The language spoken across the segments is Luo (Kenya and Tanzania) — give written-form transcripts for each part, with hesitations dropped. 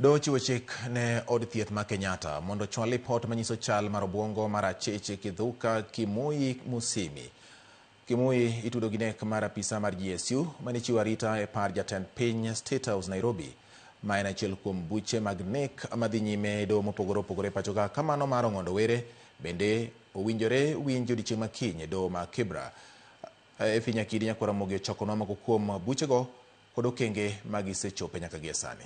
Doho ochiwo chik ne od thieth ma Kenyatta mondo ochwal lipot manyiso chal mar obwongo mar Acheche Kithuka Kimui Musimi. Kimui itudo gi nek mar apisa mar GSU mane chiwo arita e par jatend piny State House Nairobi. Ma en achiel kuom buche mag nek madhi nyime e doho mopogore opogore e pacho ka kamano mar Ong'ondo Were bende owinjore winj odiochieng' ma kiny e doho ma Kibra. Effie Nyakidi Nyakwar Ramogi ochokonwa moko kuom buchego kod okenge ma gisechope nyaka gie sani.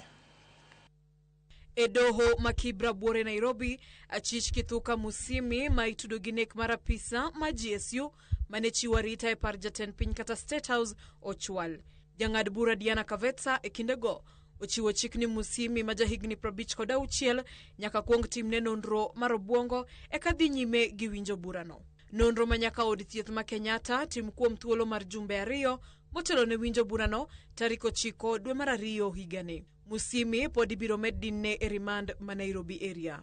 E doho ma Kibra buore Nairobi, achich Kithuka Musimi ma itudo gi nek mar apisa ma GSU mane chiwo arita e par jatend piny kata State House ochwal. Jang'ad bura Diana Kavetsa e kindego ochiwo chik ni Musimi ma jahigni 56 nyaka kuong timne nonro mar obwongo eka dhi nyime gi winjo burano. Nonro ma nyaka od thieth ma Kenyatta tim kuom thuolo mar jumbe 2 motelo ne winjo burano tarik 9 dwe mar 2 higani. Musimi pod ibiro med dinne e remand ma Nairobi area.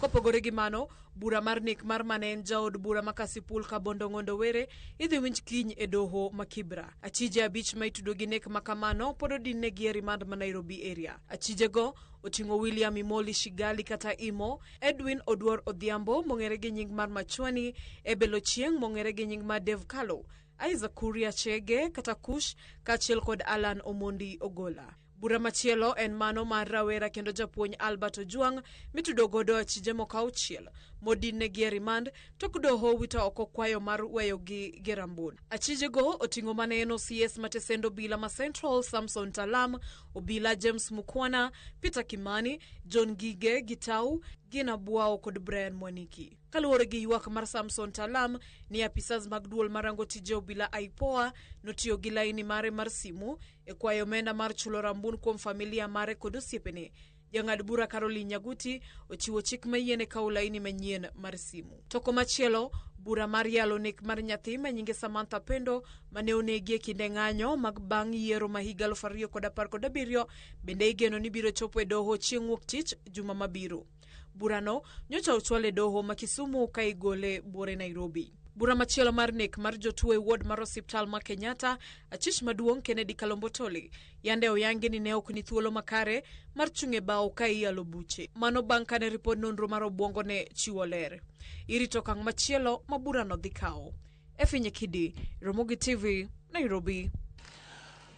Kopogore gi mano, bura mar nek mar mane en jaod bura ma Kasipul Kabondo Ng'ondo Were idhi winj kiny e doho ma Kibra. Achije 5 ma itudo gi nek ma kamano pod odinnegi e remand ma Nairobi area. Achijego oting'o William Imoli Shigali kata Imo, Edwin Oduor Odhiambo mong'ere gi nying mar Machwani, Ebel Ochieng mong'ere gi nying mar Dev Kalo, Isaac Kuria Chege kata Kush kaachiel kod Alan Omondi Ogola. Bura machielo en mano mar rawera kendo japuonj Albert Ojwang mitudo godo achije moko 6 modinnegi e remand tok doho wito oko kwayo mar weyogi gi rambun. Achijego oting'o mane en OCS matesend obila ma Central Samson Talam, obila James Mukwana, Peter Kimani, John Gige Gitau, Gina Bwao kod Brian Mwaniki. Kaluwore gi ywak mar Samson Talam ni apisas mag duol marango tije obila IPOA notiyo gi laini mare mar simu e kwayo omenda mar chulo rambun kuom familia mare kod osiepene. Jang'ad bura Caroline Nyaguti ochiwo chik mayiene kawo laini manyien mar simu. To komachielo, bura mar yalo nek mar nyathi ma nyinge Samantha Pendo mane onegi e kinde ng'anyo mag bang' yiero ma higa 2017 bende igeno ni biro chopo e doho chieng' wuok tich juma mabiro. Burano nyocha ochwal e doho ma Kisumu ka igole buore Nairobi. Bura machielo mar nek mar jotuo e ward mar osiptal ma Kenyatta, achich maduong' Kennedy Kalombo Toli yande oyangi ni ne ok ni thuolo makare mar chung' e bao ka iyalo buche. Mano bang' kane ripod nonro mar obwongo ne chiwo ler. Irito okang' machielo ma burano dhi kawo. Effie Nyakidi, Ramogi TV, Nairobi.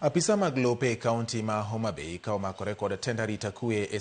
Apisa mag lope e kaunti ma Homa Bay ka omakore kod tend arita kwe e